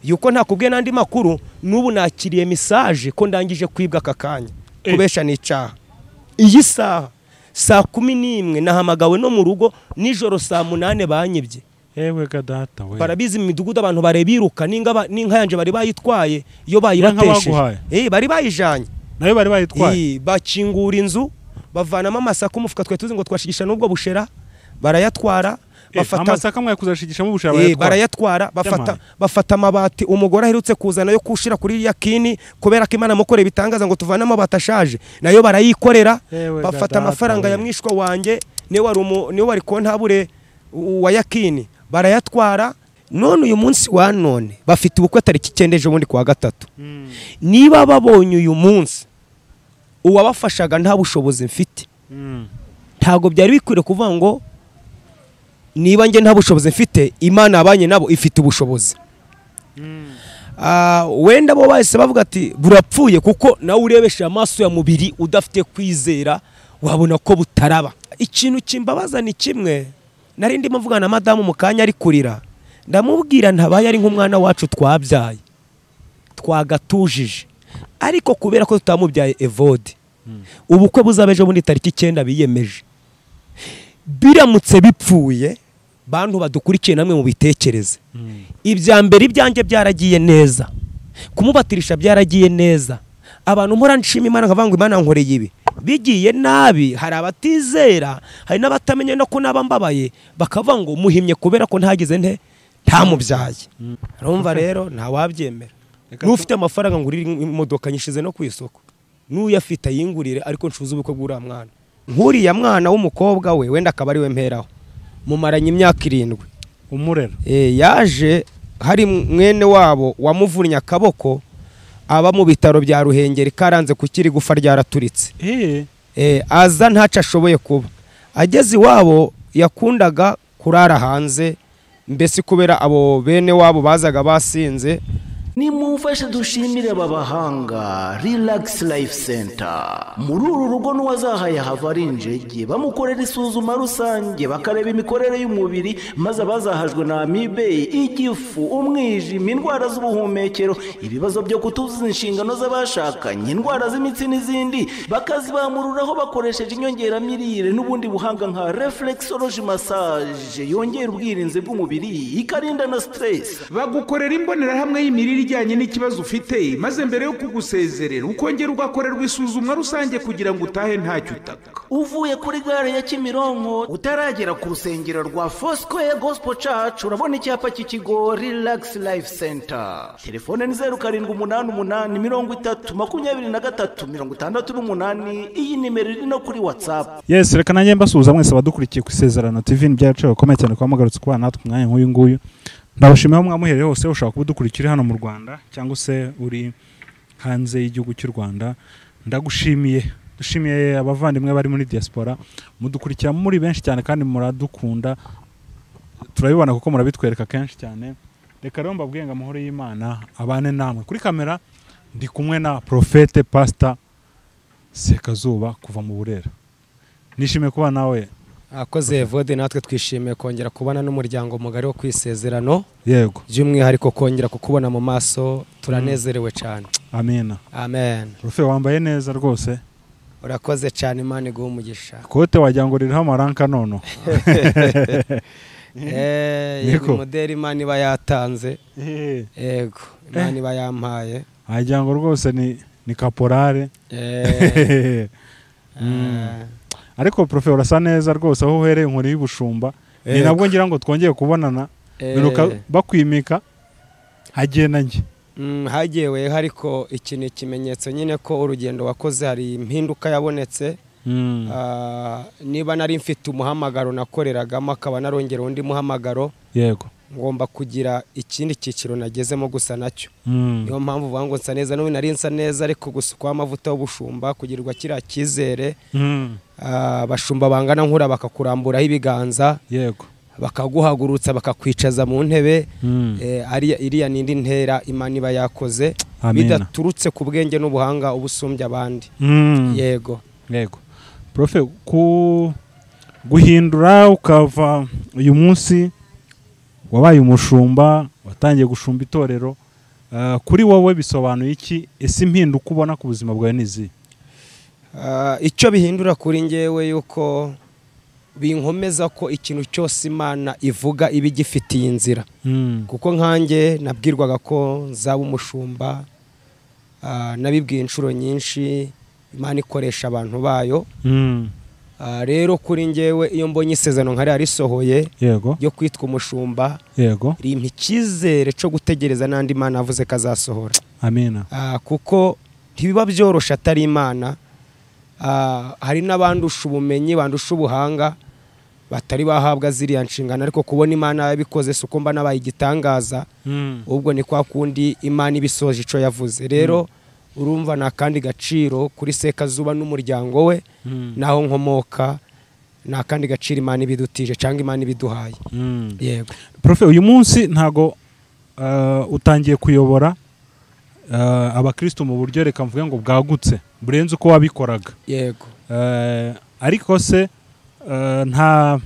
Yuko ntakubwiye n'andi makuru, n'ubu nakiriye message ko ndangije kwibwa aka kanya. Kubesha ni icyaha. Iyi saha saa 11 nahamagawe no mu rugo nijoro saa 8 banyibye. Ewe gadata we. Barabizi mu midugudu abantu barebiruka n'inka yanje bari bayitwaye iyo bayibatesheje. Bari bayijanye. Nayo bari bayitwaye. Bakingura inzu bavanamo amasaka umufuka twe tuzi ngo twashigisha nubwo bushera barayatwara. Bafata amasaka mwe kuzashigishamo ubushera barayatwara. Bafata amabati umugore aherutse kuzana yo kushira kuri yakini kubera ko Imana mukore bitangaza ngo tuvane amabati ashaje nayo barayikorera. Bafata amafaranga ya mwishwa wanjye niwe wari kontabure wa yakini barayatwara. None uyu munsi wa none bafite ubukwe tariki 9 ejo bundi kuwa gatatu. Niba babonye uyu munsi uwabafashaga nta bushobozi mfite, ntago byari bikwiriye kuvuga ngo niba nge nta bushobozi mfite Imana abanye nabo ifite ubushobozi. Wenda bo bahise bavuga ati burapfuye, kuko nawe urebesha amaso ya mubiri udafite kwizera wabona ko butaraba. Ikintu kimbabaza ni kimwe, nari ndimo mvugana na madamu mu kanya ari kurira, ndamubwira ntabaye ari nk'umwana wacu twabyaye twagatujije, ariko kubera ko tutamubyaye Evode, ubukwe buzabejo bundi tariki 9 biyemeje, biramutse bipfuye bantu badukurikiye namwe mu bitekereze. Ibya mbere ibyanjye byaragiye neza, kumubatirisha byaragiye neza, abantu mpora nshima Imana nkavuga ngo Imana nkoreye ibi. Bigiye nabi, hari abatizera, hari n'abatamenya no ko nabambabaye bakavuga ngo muhimye kubera ko ntagize nte ntamubyaye. Urumva rero nta wabyemera. N'ufite amafaranga ngurira imodoka nyishize no ku isoko, n'uyafite ayingurire, ariko nshuze ubukwe bw'uriya mwana. Nkuriya mwana w'umukobwa we wenda akaba ari we mperaho, mumaranye imyaka 7 umurera. Yaje hari mwene wabo wamuvunnye akaboko aba mu bitaro bya Ruhengeri karanze kukiri gufa ryaraturitse. Aza ntaco ashoboye kuba. Ageze iwabo yakundaga kurara hanze, mbese kubera abo bene wabo bazaga basinze. Nimumfashe dushimire babahanga Relax Life Center. Muri uru rugo n'uwazahaye hava ari injege, bamukorera isuzuma rusange bakareba imikorere y'umubiri, maze abazahajwe na amibe, igifu, umwijima, indwara z'ubuhumekero, ibibazo byo kutuzuza inshingano z'abashakanye, indwara z'imitsi n'izindi, bakazibamururaho bakoresheje inyongeramirire n'ubundi buhanga nka reflexology massage yongera ubwirinzi bw'umubiri ikarinda na stress. Bagukorera imbonerahamwe y'imirire ijyanye n'ikibazo ufite, maze mbere yo kugusezerera ukongera ugakorerwa isuzumwa rusange kugira ngo utahe ntacyo utaka. Uvuye kuri gare ya Kimironko utaragera ku rusengero rwa Foursquare Gospel Church urabona icyapa cy'ikigo Relax Life Center. Telefone ni 0788 30 23 68. Iyi nimero iri no kuri WhatsApp. Yes, reka nanjye mbasuhuza mwese abadukurikiye ku Isezerano TV. N'ibyacu bakomeye cyane kwamagarutse kwa natwe umwanya nk'uyu nguyu. Ndabashimiye aho mwamuhereye hose, ushobora kuba udukurikira hano mu Rwanda cyangwa se uri hanze y'igihugu cy'u Rwanda. Ndagushimiye, dushimiye abavandimwe bari muri diaspora, mudukurikira muri benshi cyane kandi muradukunda, turabibona kuko murabitwereka kenshi cyane. Reka rero mbabwiye ngo amahoro y'Imana abane namwe. Kuri kamera ndi kumwe na Prophète Pastor Sekazuba kuva mu Burera. Nishimiye kuba nawe. Akoze Evode, natwe twishimiye kongera kubana n'umuryango mugari wo kwisezerano. Yego. By'umwihariko kongera kukubona mu maso, turanezerewe cyane. Amina. Amen. Profe wambaye neza rwose. Urakoze cyane, Imana iguhe umugisha. Kote wagira ngo ririho amaranka nono. Ni modeli Imana iba yatanze. Yego, Imana iba yampaye. Wagira ngo rwose ni caporale. Ariko Profe urasa neza rwose aho uhereye inkuru y'ubushumba. Ni nabwo ngira ngo twongeye kubonana, biruka bakwimika hagenda nge. Hagiyewe ariko iki ni ikimenyetso nyine ko urugendo wakoze hari impinduka yabonetse. Niba nari mfite umuhamagaro nakoreragamo akaba narongera undi muhamagaro, yego, ngomba kugira ikindi cyiciro nagezemo gusa nacyo. Niyo mpamvu uvuga ngo nsa neza, n'ubu nari nsa neza ariko gusukwa amavuta y'ubushumba kugirirwa kiriya cyizere. Abashumba bangana nkura bakakuramburaho ibiganza, yego, bakaguhagurutsa bakakwicaza mu ntebe. Iriya nindi ntera Imana iba yakoze bidaturutse ku bwenge n'ubuhanga ubusumbya abandi. Yego. Yego. Profe, ku guhindura ukava uyu munsi wabaye umushumba, watangiye gushumba itorero, Kuri wowe bisobanuye iki? Ese impinduka ubona ku buzima bwawe ni izihe? Icyo bihindura kuri njyewe yuko binkomeza ko ikintu cyose Imana ivuga iba igifitiye inzira. Kuko nkanjye nabwirwaga ko nzaba umushumba, nabibwiye inshuro nyinshi, Imana ikoresha abantu bayo. Rero kuri njyewe iyo mbonye isezerano nka risohoye ryo kwitwa umushumba, yego, rimpa icyizere cyo gutegereza n'andi Imana avuze kazasohora. Amina. Kuko ntibiba byorosha atari Imana. Hari n'abandusha ubumenyi, bandusha ubuhanga, batari bahabwa ziriya nshingano, ariko kubona Imana yabikoze si uko mba nabaye igitangaza, ubwo ni kwa kundi Imana ibisoje ico yavuze. Rero urumva nta kandi gaciro kuri Sekazuba n'umuryango we, naho nkomoka nta kandi gaciro Imana ibidutije cyangwa Imana ibiduhaye. Yego. Profe, uyu munsi ntago utangiye kuyobora abakristo mu buryo reka mvuge ngo bwagutse burenze uko wabikoraga. Yego. Ariko se nta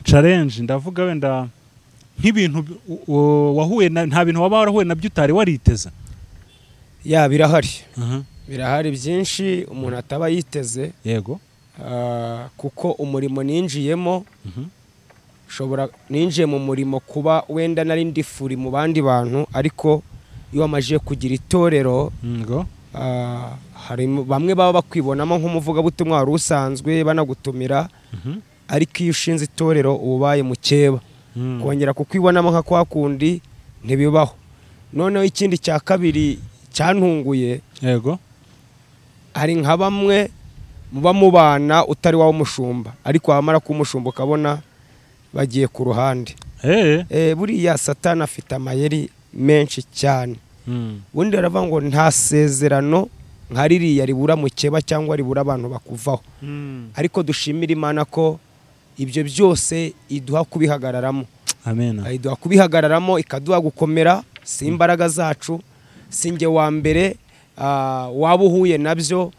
challenge, ndavuga wenda nk'ibintu wahuye nta bintu waba warahuye nabyo utari wariteze? Ya, birahari. Birahari byinshi umuntu ataba yiteze. Yego. Kuko umurimo ninjiyemo, shobora ninjiye mu murimo kuba wenda nari ndifuri mu bandi bantu, ariko iyo wamaje kugira itorero, hari bamwe baba bakwibonamo nk'umuvugabutumwa wari usanzwe banagutumira, ariko iyo ushinze itorero ubaye mukeba, kongera kukwibonamo nka kwa kundi ntibibaho. Noneho ikindi cya kabiri cyantunguye, yego, hari nka bamwe muba mubana utari wawe umushumba, ariko wamara kumushumba ukabona bagiye ku ruhande. Buriya Satani afite amayeri menshi cyane. Ubundi aravuga ngo nta sezerano nka ririya ribura mukeba cyangwa ribura abantu bakuvaho. Ariko dushimira Imana ko ibyo byose iduha kubihagararamo. Amen. Iduha kubihagararamo, ikaduha gukomera, si imbaraga zacu, si njye wa mbere waba uhuye nabyo,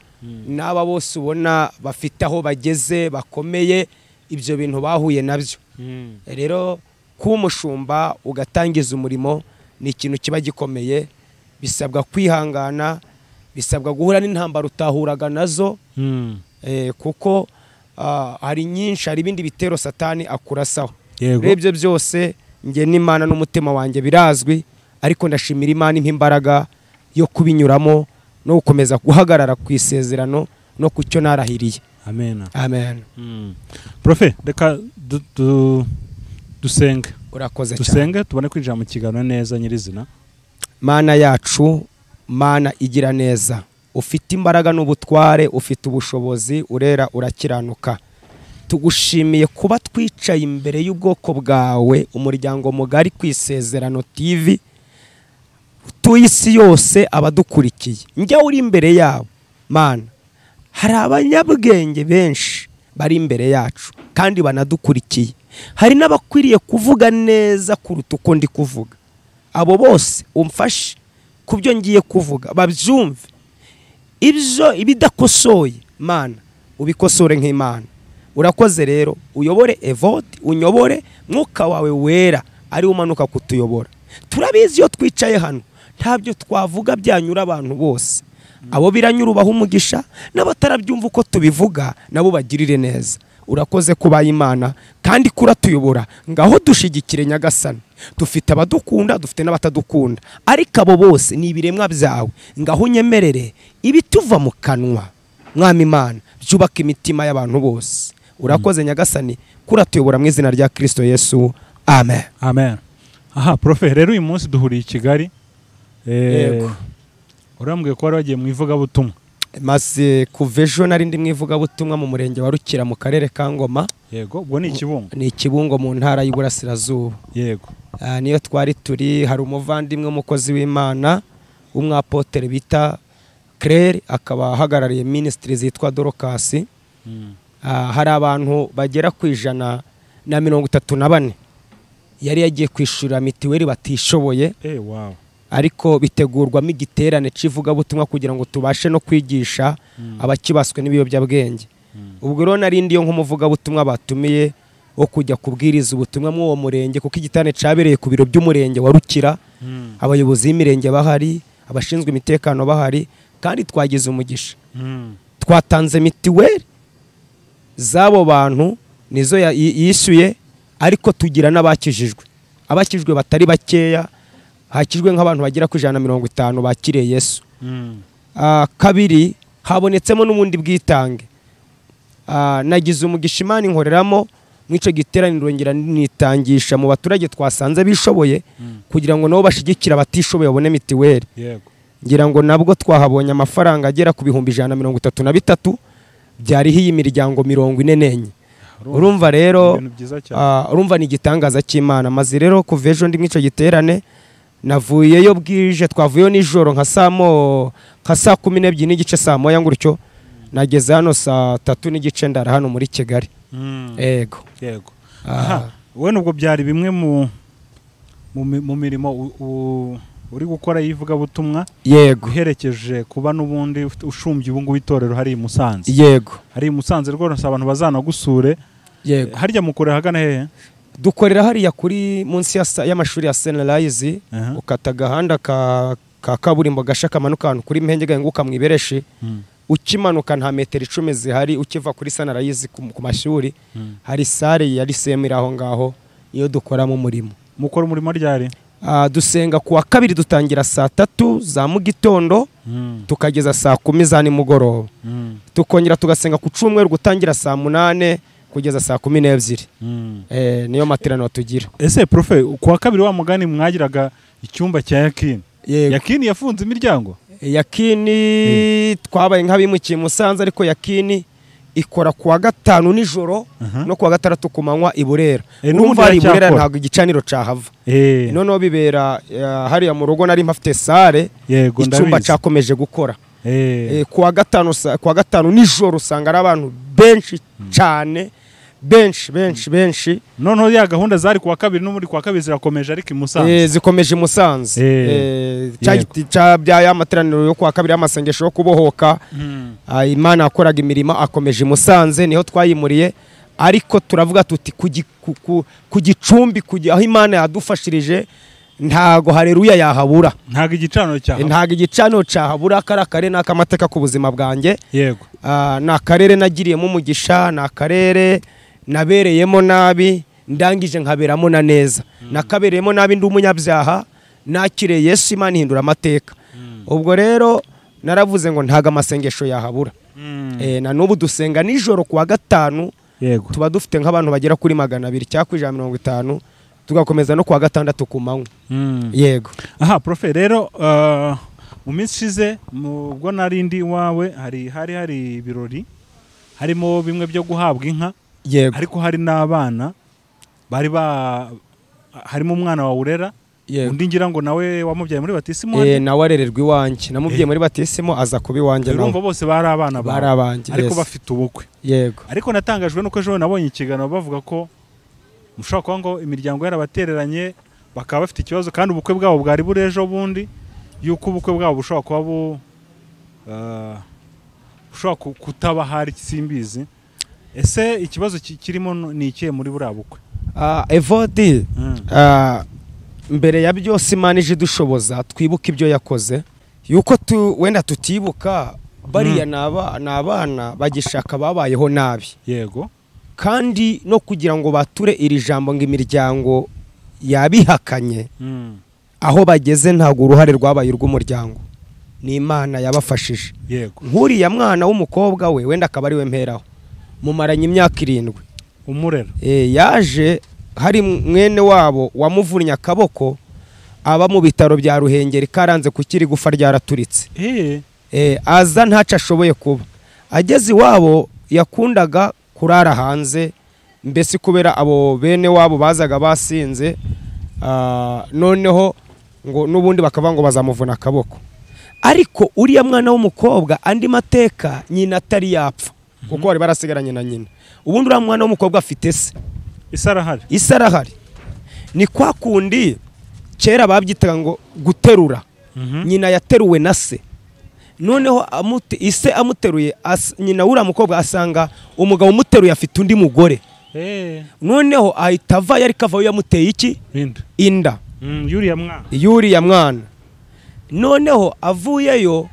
n'aba bose ubona bafite aho bageze bakomeye, ibyo bintu bahuye nabyo. Rero kuba umushumba ugatangiza umurimo ni ikintu kiba gikomeye, bisabwa kwihangana, bisabwa guhura n'intambara utahuraga nazo, kuko hari nyinshi, hari ibindi bitero Satani akurasaho. Yego. Ibyo byose njye n'Imana n'umutima wanjye birazwi, ariko ndashimira Imana impa imbaraga yo kubinyuramo no gukomeza guhagarara ku isezerano no ku cyo narahiriye. Amen. Amen. Profe, reka dusenge. Urakoze cyane. Dusenge tubone kwinjira mu kiganiro neza nyirizina. Mana yacu, Mana igira neza, ufite imbaraga n'ubutware, ufite ubushobozi, urera, urakiranuka. Tugushimiye kuba twicaye imbere y'ubwoko bwawe, umuryango mugari ku Isezerano TV, utuye isi yose abadukurikiye. Njya uri imbere yabo Mana, hari abanyabwenge benshi bari imbere yacu kandi banadukurikiye, hari n'abakwiriye kuvuga neza kuruta uko ndi kuvuga. Abo bose umfashe kubyo ngiye kuvuga babyumve, ibyo ibidakosoye Mana ubikosore nk'Imana. Urakoze rero, uyobore Evode, unyobore, mwuka wawe wera ari umanuka kutuyobora. Turabizi iyo twicaye hano ntabyo twavuga byanyura abantu bose, abo biranyura ubaha umugisha, n'abatarabyumva uko tubivuga nabo bagirire neza. Urakoze kubaye Imana kandi kuratuyobora, ngaho dushigikire Nyagasani. Dufite abadukunda, dufite n'abatadukunda, ariko abo bose ni ibiremwa byawe. Ngaho unyemerere ibituva mu kanwa Mwami Imana byubaka imitima y'abantu bose. Urakoze Nyagasani kuratuyobora mu izina rya Kristo Yesu. Amen. Amen. Aha Profe, rero uyu munsi duhuriye i Kigali. Yego. Urambwiye ko wari wagiye mu ivugabutumwa. Maze kuva ejo nari ndi mu ivugabutumwa mu murenge wa Rukira mu karere ka Ngoma. Yego, ubwo ni Ikibungo. Ni Ikibungo mu ntara y'Iburasirazuba. Yego. Niyo twari turi, hari umuvandimwe w'umukozi w'Imana w'umwapotere bita Claire, akaba ahagarariye ministry zitwa Dorcas. Hari abantu bagera ku 134 yari yagiye kwishura mitiweli batishoboye. Wow. Ariko bitegurwamo igiterane c'ivugabutumwa kugira ngo tubashe no kwigisha abakibaswe n'ibiyobyabwenge. Ubwo rero nari ndiyo nk'umuvugabutumwa batumiye wo kujya kubwiriza ubutumwa mu uwo murenge, kuko igitane cyabereye ku biro by'umurenge wa Rukira. Abayobozi b'imirenge bahari, abashinzwe imitekano bahari, kandi twagize umugisha. Twatanze mitiweli z'abo bantu nizo yishyuye, ariko tugira n'abakijijwe, abakijijwe batari bakeya, hakijwe nk'abantu bagera ku 150 bakiriye Yesu. Kabiri, habonetsemo n'ubundi bwitange. Nagize umugisha Imana inkoreramo mw'ico giteraniro, ngira nitangisha mu baturage twasanze bishoboye kugira ngo nabo bashigikira abatishoboye babone mitiweli. Yego. Ngira ngo nabwo twahabonye amafaranga agera ku 133,000 byariho iyi miryango 44. Urumva rero, Ibintu byiza cyane. Urumva ni igitangaza cy'Imana. Maze rero kuva ejo ndi mw'ico giterane, navuyeyo bwije, twavuyeyo nijoro nka saa 12:30, saa 1 gutyo, nageze hano saa 3:15, ndara hano muri Kigali. Yego. Yego. Aha, we nubwo byari bimwe mu mirimo uri gukora y'ivugabutumwa. Yego. Uherekeje kuba n'ubundi ushumbye ubu ngubu itorero hari i Musanze. Yego. Hari i Musanze rwose, abantu bazanagusure. Yego. Harya mukorera hagana hehe? Dukorera hariya kuri munsi y'amashuri ya Sunrise, ukata agahanda ka kaburimbo gasha kamanuka ahantu kuri Mpenge gahinguka mu Ibereshi. Ukimanuka nta metero 10 zihari, ukiva kuri Sunrise ku mashuri, hari sare ya Lycée iri aho ngaho, iyo dukoramo umurimo. Mukora umurimo ryari? Dusenga kuwa kabiri, dutangira saa 3 za mu gitondo, tukageza saa 10 za nimugoroba. Tukongera tugasenga ku cyumweru gutangira saa 8 kugeza saa 12. Niyo materaniro tugira. Ese profe, kuwa kabiri wa mugani mwagiraga icyumba cya Yakini? Yego. Yakini yafunze imiryango? Yakini twabaye nk'abimukiye Musanze, ariko Yakini ikora kuwa gatanu nijoro no kuwa gatandatu ku manywa i Burera. Urumva ari i Burera ntabwo igicaniro cahava. Noneho bibera hariya mu rugo nari mpafite sare, icyumba cyakomeje gukora. Kuwa gatanu nijoro usanga ari abantu benshi cyane, benshi benshi benshi. Noneho ya gahunda zari kuwa kabiri no muri kuwa kabiri zirakomeje, ariko i Musanze zikomeje i Musanze. Cya amateraniro yo kuwa kabiri y'amasengesho yo kubohoka, Imana yakoraga imirimo akomeje i Musanze, niho twayimuriye. Ariko turavuga tuti ku gicumbi, aho Imana yadufashirije ntago haleluya yahabura, ntago igicaniro cyahabura, ntago igicaniro cyahabura. Kari n'akamateka ku buzima bwanjye. Yego. Ni akarere nagiriyemo umugisha, ni akarere nabereyemo nabi, ndangije nkaberamo na neza. Nakabereyemo nabi ndi umunyabyaha, nakiriye Yesu Imana ihindura amateka. Ubwo rero naravuze ngo ntago amasengesho yahabura. Na n'ubu dusenga nijoro kuwa gatanu. Yego. Tuba dufite nk'abantu bagera kuri 200 cyangwa kuri 150, tugakomeza no kuwa gatandatu ku manywa. Yego. Aha profe, rero mu minsi ishize ubwo nari ndi iwawe hari ibirori harimo bimwe byo guhabwa inka. Yego. Ariko hari n'abana bari harimo umwana wa Urera. Undi ngira ngo nawe wamubyaye muri batisimu. Nawe arererwa iwanjye, namubyaye muri batisimu aza kuba iwanjye nawe. Urumva bose bari abana bari abanjye, ariko bafite ubukwe. Yego. Ariko natangajwe nuko ejo nabonye ikiganiro bavuga ko mushobora kuba ngo imiryango yarabatereranye bakaba bafite ikibazo, kandi ubukwe bwabo bwari buri ejo bundi, yuko ubukwe bwabo bushobora kuba bushobora kutaba hari simbizi. Ese ikibazo kirimo ni ikihe muri buriya bukwe? Evodi, mbere ya byose Imana ije idushoboza twibuka ibyo yakoze, yuko wenda tutibuka bariya ni abana bagishaka babayeho nabi. Yego. Kandi no kugira ngo bature iri jambo ngo imiryango yabihakanye, aho bageze ntabwo uruhare rwabaye urw'umuryango, ni Imana yabafashije. Yego. Nk'uriya mwana w'umukobwa we wenda akaba ari we mperaho, mumaranye imyaka 7 umurera. Yaje hari mwene wabo wamuvunnye akaboko, aba mu bitaro bya Ruhengeri karanze kukiri gufa ryaraturitse. Aza ntaco ashoboye kuba. Ageze iwabo yakundaga kurara hanze, mbese kubera abo bene wabo bazaga basinze, noneho ngo nubundi bakava ngo bazamuvuna akaboko. Ariko uriya mwana w'umukobwa andi mateka nyina atari yapfa, kuko bari barasigaranye na nyina. Ubundi uriya mwana w'umukobwa afite se, isarahari. Isarahari ni kwa kundi kera babyitaga ngo guterura. Nyina yateruwe na se, noneho ise amuteruye, nyina w'uriya mukobwa asanga umugabo umuteruye afite undi mugore. Noneho ahita ava, yari kavayo yamuteye iki? Inda. Yuriya mwana. Noneho avuyeyo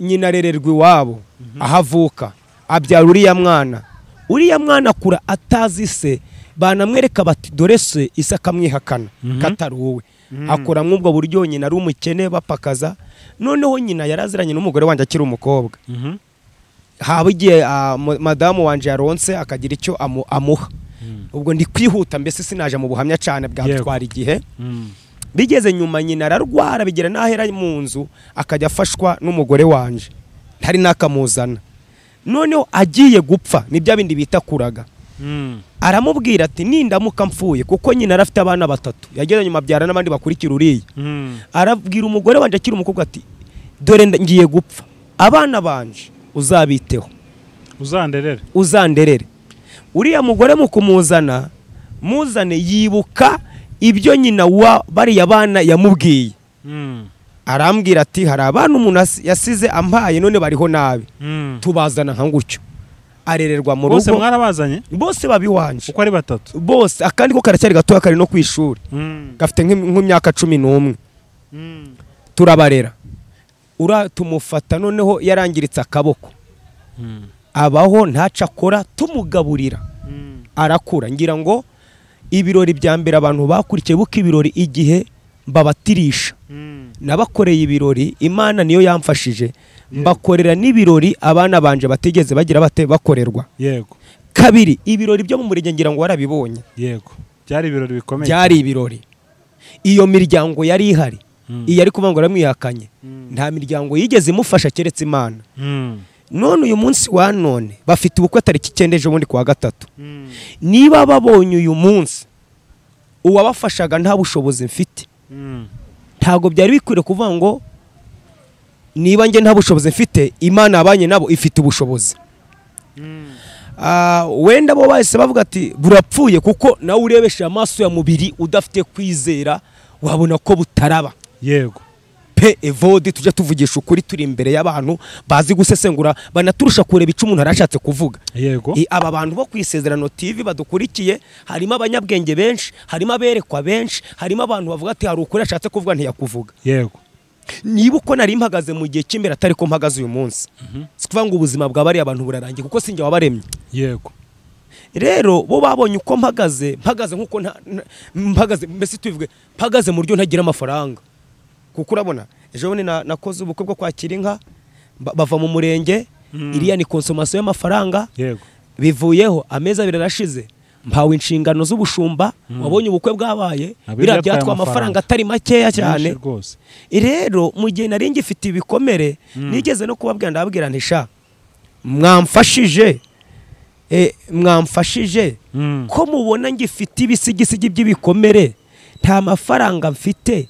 nyina arererwa iwabo aho avuka, abyara uriya mwana. Uriya mwana akura atazi se, banamwereka bati dore se, ise akamwihakana katari uwe. Akora mw'ubwo buryo, nyina ari umukene bapakaza. Noneho nyina yaraziranye n'umugore wanjye akiri umukobwa. Haba igihe madamu wanje yaronse akagira icyo amuha. Ubwo ndi kwihuta mbese sinaje mu buhamya cyane bwatwara igihe. Bigeze nyuma nyina ararwara bigera nahera mu nzu akajya afashwa n'umugore wanje, ntari nakamuzana. Noneho agiye gupfa ni bya bindi bita kuraga. Aramubwira ati nindamuka mfuye, kuko nyina arafite abana batatu, yageze nyuma abyara n'abandi bakurikira uriya. Arabwira umugore wanje akiri umukobwa ati dore ngiye gupfa, abana banje uzabiteho, uzanderere. Uriya mugore mu kumuzana muzane yibuka ibyo nyina wa bariya bana yamubwiye. Arambwira ati hari abana umuntu yasize ampaye none bariho nabi, tubazana nka gutyo. Arererwa mu rugo. Bose mwarabazanye? Bose babiwanje uko ari batatu bose. Akandi ko karacyari gatoya kari no kwishuri, gafite nk'imyaka 11. Turabarera. Ura tumufata noneho yarangiritse akaboko, abaho ntaca akora, tumugaburira arakura. Ngira ngo ibirori bya mbere abantu bakurikiye buka ibirori igihe mbabatirisha, nabakoreye ibirori, Imana niyo yamfashije mbakorera n'ibirori abana banje batigeze bagira bate bakorerwa. Yego. Kabiri, ibirori byo mu murenge ngira ngo warabibonye. Yego, byari ibirori bikomeye, byari ibirori. Iyo miryango yari ihari, iyo ari kuvuga ngo aramwihakanye, nta miryango yigeze imufasha keretse Imana. None uyu munsi wa none bafite ubukwe tariki 9 ejo bundi kuwa gatatu. Niba babonye uyu munsi uwabafashaga nta bushobozi mfite, ntago byari bikwiriye kuvuga ngo niba nge nta bushobozi mfite, Imana abanye nabo ifite ubushobozi. Wenda bo bahise bavuga ati burapfuye, kuko nawe urebesha amaso ya mubiri udafite kwizera wabona ko butaraba. Yego. Pe Evode tujya tuvugisha ukuri, turi imbere y'abantu bazi gusesengura banaturusha kureba icyo umuntu arashatse kuvuga. Yego. Aba bantu bo ku Isezerano TV badukurikiye harimo abanyabwenge benshi, harimo aberekwa benshi, harimo abantu bavuga ati hari ukuri ashatse kuvuga ntiyakuvuga. Yego. Niba uko nari mpagaze mu gihe cy'imbere atari ko mpagaze uyu munsi, si kuvuga ngo ubuzima bwa bariya abantu burarangiye, kuko sinjye wabaremye. Yego. Rero bo babonye uko mpagaze, mpagaze nkuko mpagaze, mbese tubivuge mpagaze mu buryo ntagira amafaranga. Kuko urabona ejo bundi nakoze ubukwe bwo kwakira inka, bava mu murenge, iriya ni consommation y'amafaranga. Yego. Bivuyeho amezi abiri arashize, mpawe inshingano z'ubushumba, wabonye ubukwe bwabaye, biriya byatwa amafaranga atari makeya cyane. Rero mu gihe nari ngifite ibikomere, nigeze no kubabwira, ndababwira nti sha mwamfashije, mwamfashije ko mubona ngifite ibisigisigi by'ibikomere, nta mafaranga mfite,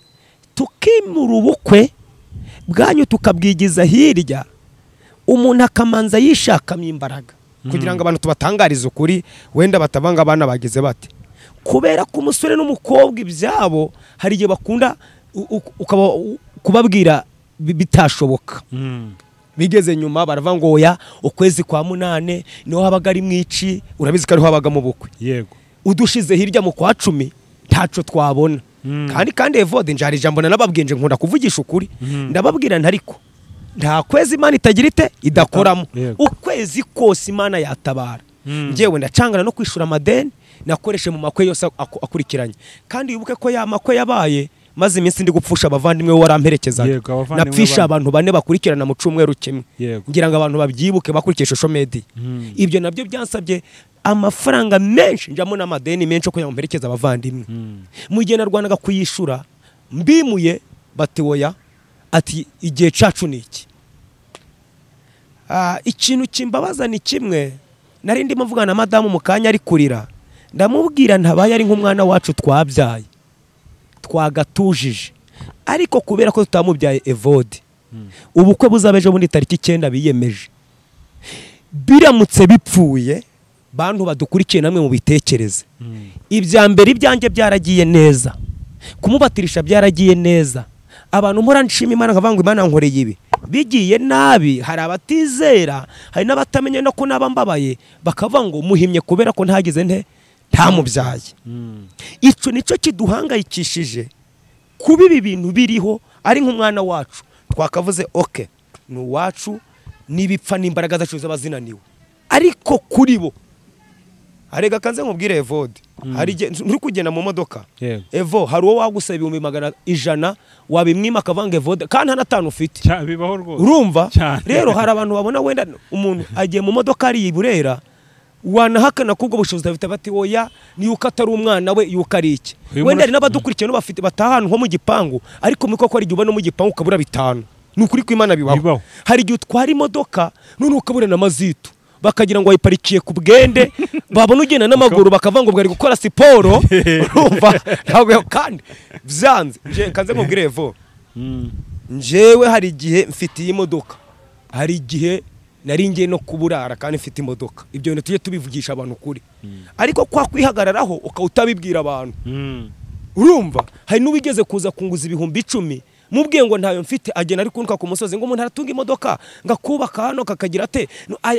tukimura ubukwe bwanyu tukabwigiza hirya, umuntu akamanza yishakamo imbaraga kugira ngo abantu tubatangarize ukuri, wenda batabanga abana bagize bate. Kubera ko umusore n'umukobwa ibyabo hari igihe bakunda ukaba kubabwira bitashoboka. Bigeze nyuma baravuga ngo oya, ukwezi kwa 8 niho habaga ari mwici, urabizi ko ariho habaga mu bukwe. Yego. Udushize hirya mu kwa 10 ntaco twabona. Kandi Evode njari ijambo nanababwiye nkunda kuvugisha ukuri, ndababwira ntariko nta kwezi Imana itagira ite idakoramo. Ukwezi kose Imana yatabara. Ngewe ndacangana no kwishura amadeni nakoreshe mu makwe yose akurikiranye. Kandi wibuke ko ya makwe yabaye maze iminsi ndi gupfusha abavandimwe waramperekezaga, napfisha abantu bane bakurikirana mu cyumweru kimwe, ngira ngo abantu babyibuke bakurikiye social media. Ibyo nabyo byansabye amafaranga menshi, njamo n'amadeni menshi kugira ngo mperekeze abavandimwe. Mu gihe narwanaga kuyishura mbimuye bati oya, ati igihe cacu ni iki. Ikintu kimbabaza ni kimwe, nari ndimo mvugana na madamu mu kanya ari kurira, ndamubwira ntabaye ari nk'umwana wacu twabyaye twagatujije, ariko kubera ko tutamubyaye Evode, ubukwe buzabe ejo bundi tariki 9 biyemeje, biramutse bipfuye, bantu badukurikiye namwe mu bitekereze, ibya mbere ibyanjye byaragiye neza, kumubatirisha byaragiye neza, abantu mpora nshima Imana nkavuga ngo Imana nkoreye ibi, Bigiye nabi, hari abatizera, hari n'abatamenya no ko naba mbabaye, bakavuga ngo muhimye kubera ko ntagize nte ntamubyaye. Icyo nicyo kiduhangayikishije, kuba ibi bintu biriho ari nk'umwana wacu twakavuze okay, ni uwacu, n'ibipfa n'imbaraga zacu zaba zinaniwe. Ariko kuri bo arega kanze nkubwire Evode, hari uri kugenda mu modoka Evo, hari uwo wagusaba 100,000 wabimwima akavanga Evode kandi nta natanu ufite. Bibaho rwose. Urumva? Rero hari abantu babona wenda umuntu agiye mu modoka ari i Burera, wanahakana kubwo bushobozi afite bati oya ni yuko atari umwana we, yuko ari iki. Wenda hari n'abadukurikiye no bafite batahana nko mu gipangu, ariko miko ko ari igihe ubona mu gipangu ukabura 5. Ni ukuri kw'Imana bibaho. Hari igihe utwara imodoka none ukabura n'amazitu, bakagira ngo wayiparikiye ku bwende, babona ugenda n'amaguru bakavuga ngo bwari gukora siporo. Urumva? Ntabwo kandi byanze. Nje kanze nkubwire Evo, njewe hari igihe mfite iyi modoka, hari igihe nari ngiye no kuburara kandi mfite imodoka. Ibyo bintu tujye tubivugisha abantu kuri, ariko kwa kwihagararaho ukawutabibwira abantu. Urumva? Hari n'uwigeze kuza kunguza 10,000 mubwiye ngo ntayo mfite, agenda ari kunka ku musozi ngo umuntu aratunga imodoka ngakubaka hano kakagira ate,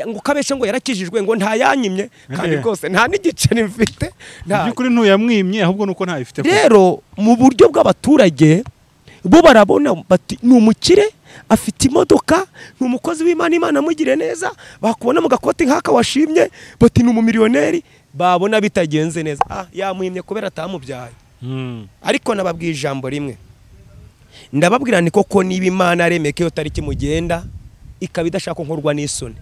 ngo kabeshe ngo yarakijijwe ngo ntayanyimye, kandi rwose nta n'igiceri mfite. Nta byukuri ntuyamwimye, ahubwo nuko ntayifite. Rero mu buryo bw'abaturage bo barabona bati ni umukire afite imodoka, ni umukozi w'Imana, Imana amugire neza, bakubona mu gakoti nk'aka washimye bati ni umumiliyoneri, babona bitagenze neza, ah yamuhimye kubera atamubyaye. Ariko nababwiye ijambo rimwe, ndababwira ni koko niba Imana aremeke yo tariki mugenda ikaba idashaka nkorwa n'isoni.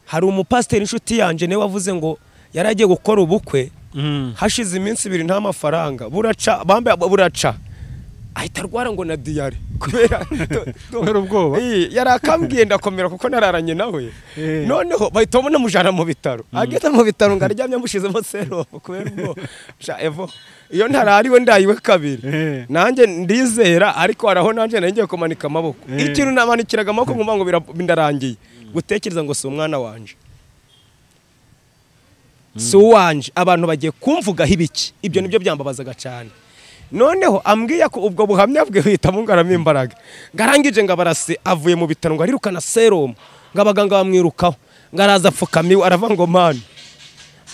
Hari umupasiteri inshuti yanje niwe wavuze ngo yaragiye gukora ubukwe, hashize iminsi 2 nta mafaranga, buraca bambe buraca ahita arwara ngo na diyare kubera ubwoba. Yarakambwiye ndakomera kuko nararanye nawe. Noneho bahita bamujana mu bitaro, ageze mu bitaro ngo aryamye amushizemo serumu kubera ubwoba. Sha Evo, iyo ntarariwe ndayiwe kabiri nanjye ndizera, ariko araho nanjye ngiye kumanika amaboko. Ikintu namanikiraga amaboko nkumva ngo bindarangiye, gutekereza ngo si umwana wanje, si uwanje, abantu bagiye kumvugaho ibiki. Ibyo nibyo byambabazaga cyane. Noneho ambwiye ko ubwo buhamya bwe bihita mungaramo imbaraga, ngarangije ngabarase avuye mu bitaro ngo arirukana serumu, ngo abaganga bamwirukaho, ngaraza apfukamiwe aravuga ngo man,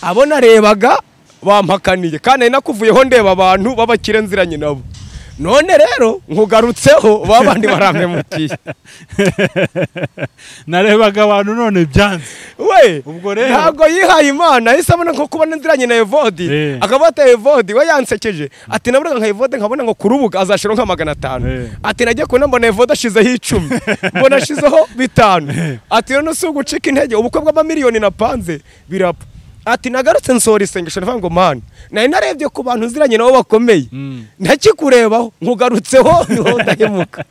abona rebaga bampakaniye kandi nakuvuyeho ndeba abantu babakire nziranye nabo, none rero nkugarutseho babandi barampemukiye. Narebaga abantu none byanze. We ubwo rero ntabwo yihaye Imana, yahise abona nko kubona nziranye na Evode, akaba ati Evode we yansekeje, ati naburaga nka Evode nkabona ngo kurubuga azashira nka 500, ati nagiye kubona mbona Evode ashizeho 10, mbona ashizeho 5, ati none si ugucika intege, ubukwe bw'amamiliyoni napanze birapfa. Ati nagarutse nsora isengesho ndavuga ngo man, nari narebye ku bantu nziranye nabo bakomeye, ntakikurebaho nkugarutseho niho ndahemuka.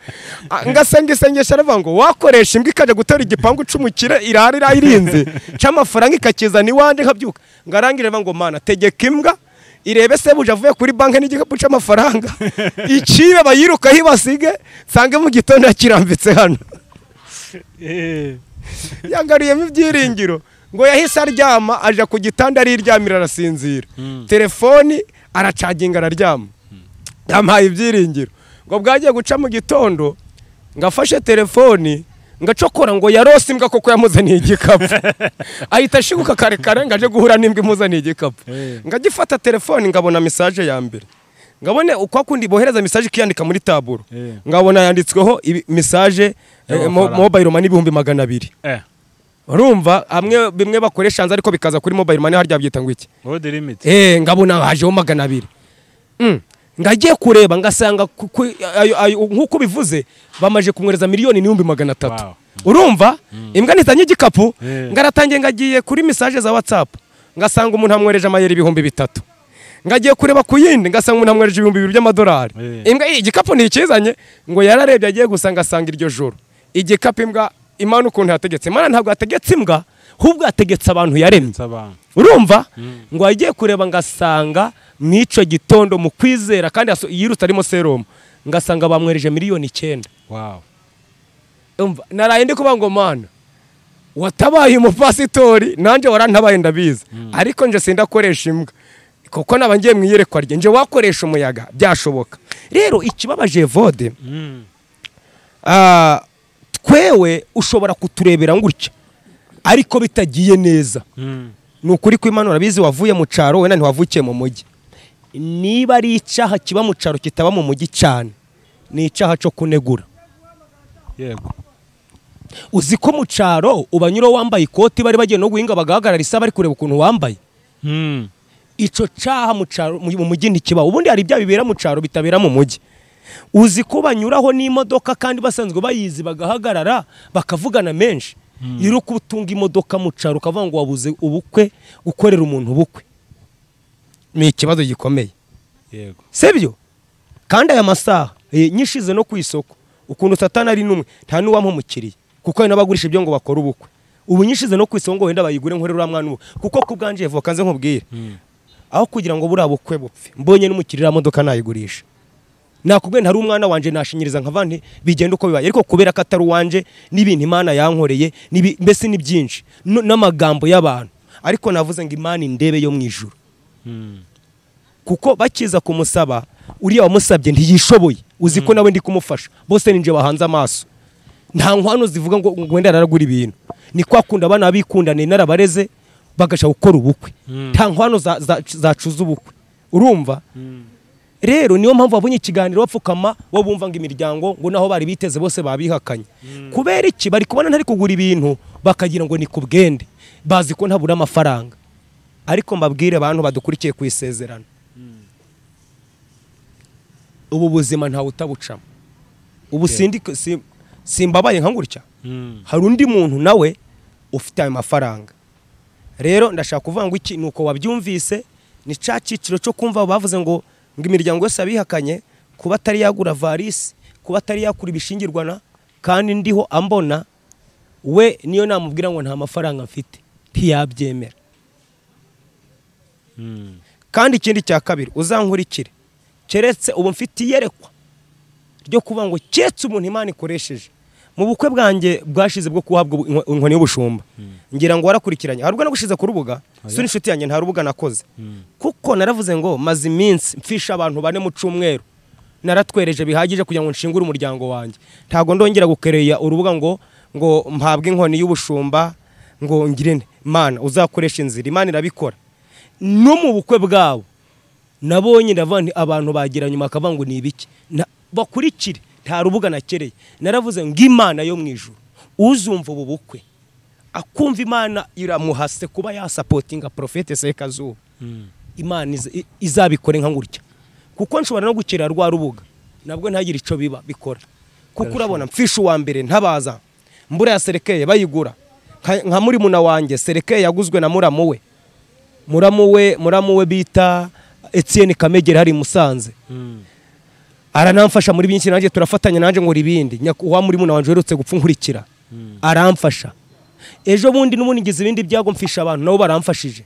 Ngasenga isengesho aravuga ngo wakoresha imbwa ikajya gutora igipangu c'umukire irara irayirinze c'amafaranga ikakizana iwanje nkabyuka. Ngarangire ndavuga ngo man, tegeka imbwa irebe sebuje avuye kuri banki n'igikapu c'amafaranga icibe bayirukaho ibasige nsange mu gitondo kirambitse hano. Yangaruyemo ibyiringiro. Ngo yahise aryama aja ku gitanda ariryamira arasinzira, telefoni aracaginga araryama. Yampaye ibyiringiro. Ngo bwagiye guca mu gitondo ngafashe telefoni ngacokora ngo yarose imbwa koko yamuzaniye igikapu. Ahita ashiguka kare kare ngaje guhura n'imbwa imuzaniye igikapu. Ngagifata telefoni ngabona message ya mbere, ngabone uko akundi bohereza message ikiyandika muri taburo, ngabona yanditsweho message mobile money 200,000. Urumva amwe bimwe bakoresha hanze ariko bikaza kuri mobile money harya byita ngo iki? Hold limit. Ngabona hajeho 200. Ngagiye kureba ngasanga nkuko bivuze bamaje kumwereza 1,300,000. Urumva imbwa nitanye igikapu, ngaratangiye ngagiye kuri message za WhatsApp ngasanga umuntu amwereje amayeri 3,000. Ngagiye kureba ku yindi ngasanga umuntu amwereje 2,000 by'amadolari. Imbwa igikapu ntikizanye, ngo yararebye agiye gusanga asanga iryo joro igikapu imbwa Imana ukuntu yategetse. Imana ntabwo yategetse imbwa, ahubwo yategetse abantu yaremye. Urumva? Ngo agiye kureba ngasanga mwico gitondo mu kwizera kandi yirutse arimo serumu, ngasanga bamwereje 9,000,000. Wow. Umva naraye ndi kuba ngo mana watabaye umupasitori nanje warantabaye ndabizi, ariko nje sindakoresha imbwa kuko naba ngiye mwiyerekwa rye, nje wakoresha umuyaga byashoboka. Rero ikibabaje Evode, Twewe ushobora kuturebera ngutya ariko bitagiye neza. Ni ukuri kw'Imana urabizi, wavuye mu caro wenda ntiwavukiye mu mujyi. Niba ari icyaha kiba mu caro kitaba mu mujyi cyane, ni icyaha cyo kunegura. Yego. Uzi ko mu caro ubanyura wambaye ikoti bari bagiye no guhinga bagahagarara isa bari kureba ukuntu wambaye. Ico cyaha mu caro mu mujyi ntikiba. Ubundi hari ibya bibera mu caro bitabera mu mujyi. Uzi ko banyuraho n'imodoka kandi basanzwe bayizi bagahagarara bakavugana menshi. Rero kutunga imodoka mu caro ukavuga ngo wabuze ubukwe, gukorera umuntu ubukwe ni ikibazo gikomeye. Yego. Sibyo? Kandi aya masaha nyishize no ku isoko ukuntu Satani ari numwe nta n'uwampumukiriye kuko hari n'abagurisha ibyo ngo bakora ubukwe. Ubu nyishize no ku isoko ngo wenda bayigure nkorera uriya mwana ubu kuko ku bwanje voka nze nkubwire. Aho kugira ngo buriya bukwe bupfe mbonye n'umukiriya modoka nayigurisha. Nakubwiye ntari umwana wanje nashinyiriza nkava nti bigenda uko bibaye, ariko kubera ko atari uwanje n'ibintu Imana yankoreye mbese ni byinshi n'amagambo y'abantu, ariko navuze ngo Imana indebe yo mu ijuru. Kuko bakiza kumusaba uriya wamusabye ntiyishoboye, uzi ko nawe ndi kumufasha, bose ninje bahanze amaso. Nta nkwano zivuga ngo wenda araragura ibintu, ni kwa kunda abana bikundane narabareze bagashaka gukora ubukwe. Nta nkwano zacuza ubukwe, urumva? Rero niyo mpamvu babonye ikiganiro bapfukama bo bumva ngo imiryango ngo naho bari biteze bose babihakanye. Kubera iki? Bari kubona ntari kugura ibintu bakagira ngo ni kubwende, bazi ko ntabura amafaranga. Ariko mbabwire abantu badukurikiye ku isezerano, ubu buzima ntawe utabucamo. Ubu sindi simbabaye nka gutya, hari undi muntu nawe ufite ayo mafaranga. Rero ndashaka kuvuga ngo iki nuko wabyumvise ni ca cyiciro cyo kumva bavuze ngo imiryango yose abihakanye, kuba atari yagura varisi, kuba atari yakura ibishingirwana, kandi ndiho ambona we niyo namubwira ngo nta mafaranga mfite ntiyabyemera. Kandi ikindi cya kabiri uzankurikire, keretse ubu mfite iyerekwa ryo kuvuga ngo keretse umuntu Imana ikoresheje mu bukwe bwanjye bwashize bwo kuhabwa inkoni y'ubushumba, ngira ngo warakurikiranye, hari ubwo nagushize ku rubuga, suri inshuti yanjye nta rubuga nakoze, kuko naravuze ngo maze iminsi mfisha abantu bane mu cyumweru, naratwereje bihagije kugira ngo nshingure umuryango wanjye, ntago ndongera gukereya urubuga ngo mpabwe inkoni y'ubushumba ngo ngire nte. Imana uzakoresha inzira, Imana irabikora. No mu bukwe bwabo nabonye ndavuga nti abantu bagira nyuma akavuga ngo ni ibiki, bakurikire, nta rubuga nakereye. Naravuze ngo Imana yo mu ijuru uzumva ubu bukwe akumva Imana iramuhase kuba yasapotinga Prophète Sekazuba, Imana izabikore nka gutya, kuko nshobora no gukira rwa rubuga nabwo ntagira ico biba bikora. Kuko urabona mfisha uwa mbere ntabaza mbura ya serekeye bayigura nka muri muna wanjye, serekeye yaguzwe na muramu we bita Etienne Kamegere hari Musanze. Aranamfasha muri byinshi, nanjye turafatanya, nanjye ngora ibindi. Wa muri muna wanje werutse gupfa nkurikira aramfasha. Ejo bundi n'ubundi ngize ibindi byago mfisha abantu nabo baramfashije.